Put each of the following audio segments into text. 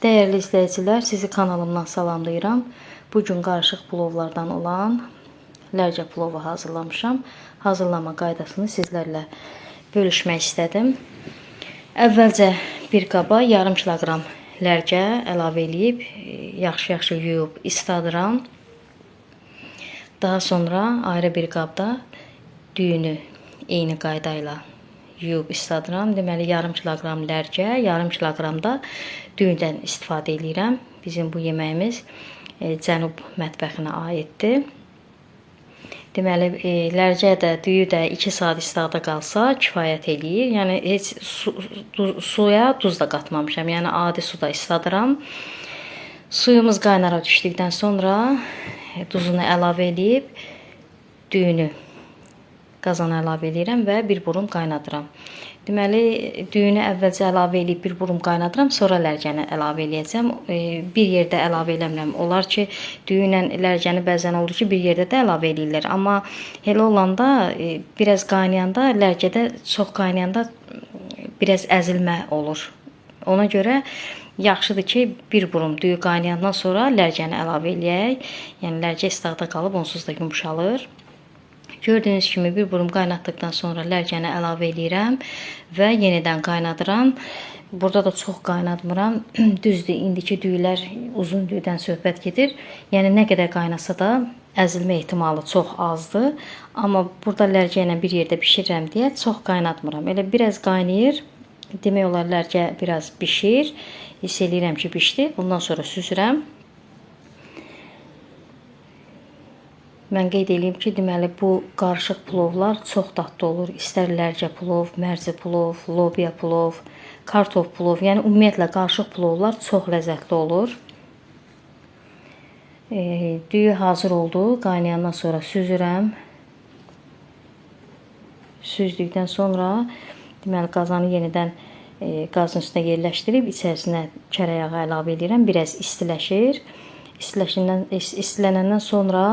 Dəyərli izləyicilər, sizi kanalımdan salamlayıram. Bugün qarışıq plovlardan olan lərcə plovu hazırlamışam. Hazırlama qaydasını sizlərlə bölüşmək istədim. Əvvəlcə bir qaba yarım kiloqram lərcə əlavə eləyib, yaxşı-yaxşı yuyub isladıram. Daha sonra ayrı bir qabda düyünü eyni qayda ilə yuyub isladıram. Deməli, yarım kiloqram lərcə, yarım kiloqram da düyündən istifadə eləyirəm. Bizim bu yeməyimiz cənub mətbəxinə aiddir. Deməli, lərcə də, düyü də 2 saat istada qalsa kifayət eləyir. Yəni, heç suya duz da qatmamışam. Yəni, adi suda isladıram. Suyumuz qaynara düşdükdən sonra duzunu əlavə eləyib düyünü qazana əlavə eləyirəm və bir burum qaynadıram. Deməli, düyünü əvvəlcə əlavə eləyib bir burum qaynadıram, sonra lərcəni əlavə eləyəcəm. Bir yerdə əlavə eləmirəm. Olar ki, düyü ilə lərcəni bəzən olur ki, bir yerdə də əlavə eləyirlər. Amma elə olanda, biraz qaynayanda, lərcədə çox qaynayanda biraz əzilmə olur. Ona görə yaxşıdır ki, bir burum düyü qaynayandan sonra lərcəni əlavə eləyək. Yəni, lərcə istada qalıb, onsuz da yumşalır. Gördüyünüz kimi bir burum qaynatdıqdan sonra lərcəni əlavə eləyirəm və yenidən qaynadıram. Burada da çox qaynatmıram. Düzdür, indiki düyülər uzun düyüdən söhbət gedir. Yəni, nə qədər qaynasa da əzilmə ehtimalı çox azdır. Amma burada lərcə ilə bir yerdə bişirirəm deyə çox qaynatmıram. Elə biraz qaynayır. Demək olar, lərcə biraz bişir. Hiss eləyirəm ki, bişdi. Bundan sonra süzürəm. Mən qeyd eləyim ki, deməli, bu qarışıq plovlar çox dadlı olur. İstər lərcə plov, mərci plov, lobya plov, kartof plov. Yəni, ümumiyyətlə, qarışıq plovlar çox ləzzətli olur. Düyü hazır oldu. Qaynayandan sonra süzürəm. Süzdükdən sonra, deməli, qazanı yenidən qazın üstünə yerləşdirib, içərisinə kərə yağı əlavə eləyirəm. Biraz istiləşir. İstilənəndən sonra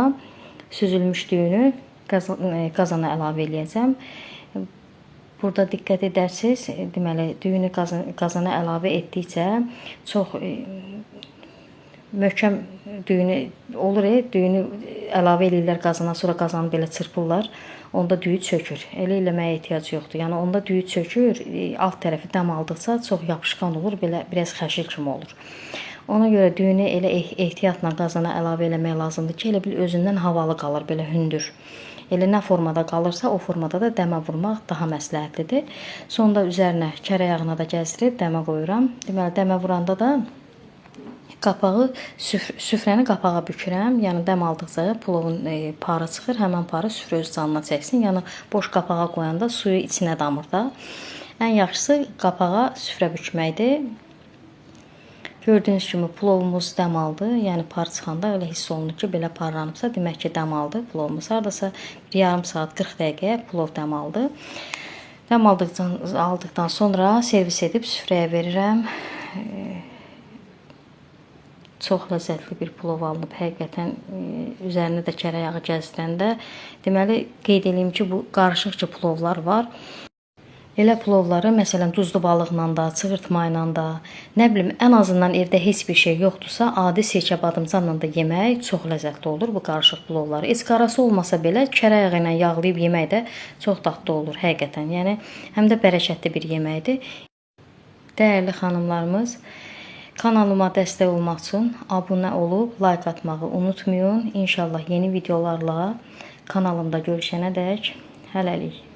süzülmüş düyünü qazana əlavə eləyəcəm. Burada diqqət edərsiniz, deməli, düyünü qazana əlavə etdikcə çox möhkəm düyünü olur, düyünü əlavə eləyirlər qazana, sonra qazanı belə çırpırlar, onda düyü çökür. Elə eləməyə ehtiyac yoxdur. Yəni, onda düyü çökür, alt tərəfi dəm aldıqca çox yapışqan olur, belə biraz xəşil kimi olur. Ona görə düyünü elə ehtiyatla qazana əlavə eləmək lazımdır ki, elə bil özündən havalı qalır, belə hündür. Elə nə formada qalırsa, o formada da dəmə vurmaq daha məsləhətlidir. Sonda üzərinə kərə yağına da gəzdirib dəmə qoyuram. Deməli, dəmə vuranda da qapağı, süfrəni qapağa bükürəm. Yəni, dəm aldıqca plovun parı çıxır, həmən parı süfrə öz canına çəksin. Yəni, boş qapağa qoyanda suyu içinə damır da. Ən yaxşısı qapağa süfrə bükməkdir. Gördüyünüz kimi plovumuz dəm aldı. Yəni, par çıxanda elə hiss olunur ki, belə parlanıbsa, demək ki, dəm aldı plovumuz. Hardasa bir yarım saat 40 dəqiqəyə plov dəm aldı. Dəm aldıqdan sonra servis edib süfrəyə verirəm. Çox ləzzətli bir plov alınıb. Həqiqətən üzərinə də kərə yağı gəzdirəndə. Deməli, qeyd eləyim ki, bu qarışıq ki, plovlar var. Elə plovları, məsələn, duzlu balıqla da, çığırtma ilə da, nə bilim, ən azından evdə heç bir şey yoxdursa, adi sirkə badımcanla da yemək çox ləzzətli olur bu qarışıq plovları. Heç qarası olmasa belə, kərə yağı ilə yağlayıb yemək də çox dadlı olur, həqiqətən. Yəni, həm də bərəkətli bir yeməkdir. Dəyərli xanımlarımız, kanalıma dəstək olmaq üçün abunə olub, like atmağı unutmayın. İnşallah yeni videolarla kanalımda görüşənə dək hələlik.